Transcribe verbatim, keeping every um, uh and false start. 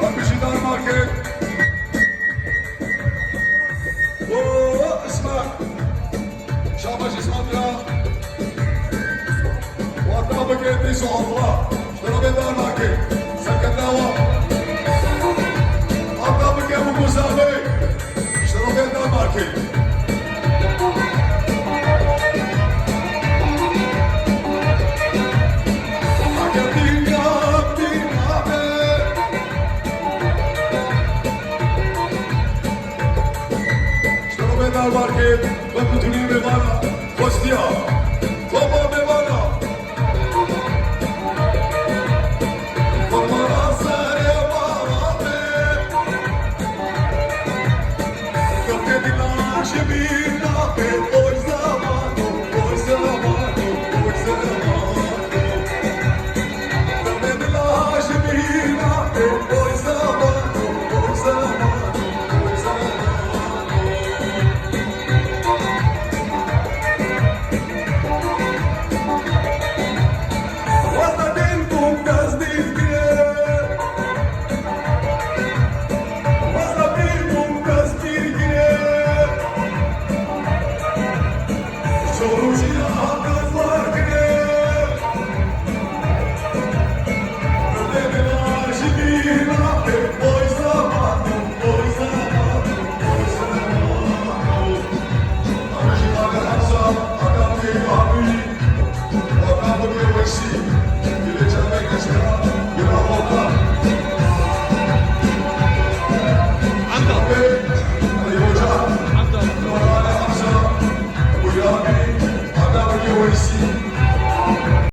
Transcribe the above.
Alkışlar market. Oo, İsmail. Şabaş İsmail ya. Wata bike dîso Allah. Ştero bê dar nake. Seketnawa. Wata bike bu musabe. Ştero bê dar nake. Hake dünya, dünya be. Ştero bê dar nake. Ve bütünü bê bana. Kostiya. Topa bê bana.